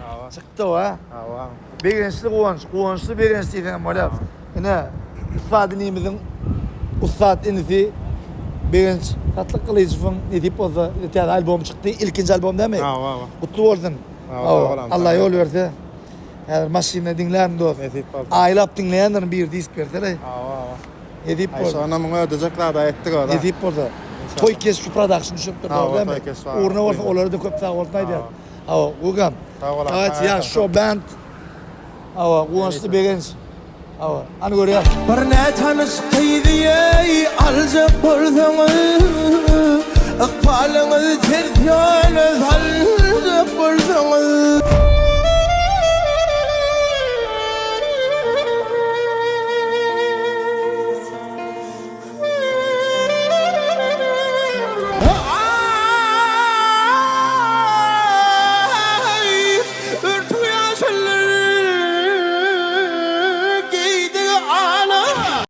Hawa. Çykdy wa. Hawa. Begençli guwanç, guwançly begenç diýseň hem bolýar. Ine, ussat inimiziň ussat inisi Begenç Satlyk Gylyjowyň nesip bolsa ine täze albomy çykdy. Ilkinji albom dämi? Hawa, hawa. Gutly bolsun. Hawa, sag bol, Allah ýol berse. Häzir maşynda diňlärin dost. Nesip bolsa. Aýlap diňleýändirin bir disk bersele. Hawa, hawa. Nesip Aý bolsa. şonam muňa ödejek zada etdik o da. Nesip bolsa. Toý keşbi production düşüpdir, Hawa, dogry dälmi? Toý keşbi Ugruna bolsa olara-da köp sag bolsun aýdýas. Hawa, Gugam. Sag bol. Dawayçy ýaş şo band. Hawa, Guwançly Begenç. Hawa, hany görýäs. Bir nätanyş gyzy eý aljak bolsaňyz Ykbalyňyzy ters ýola saljak bolsaňyz.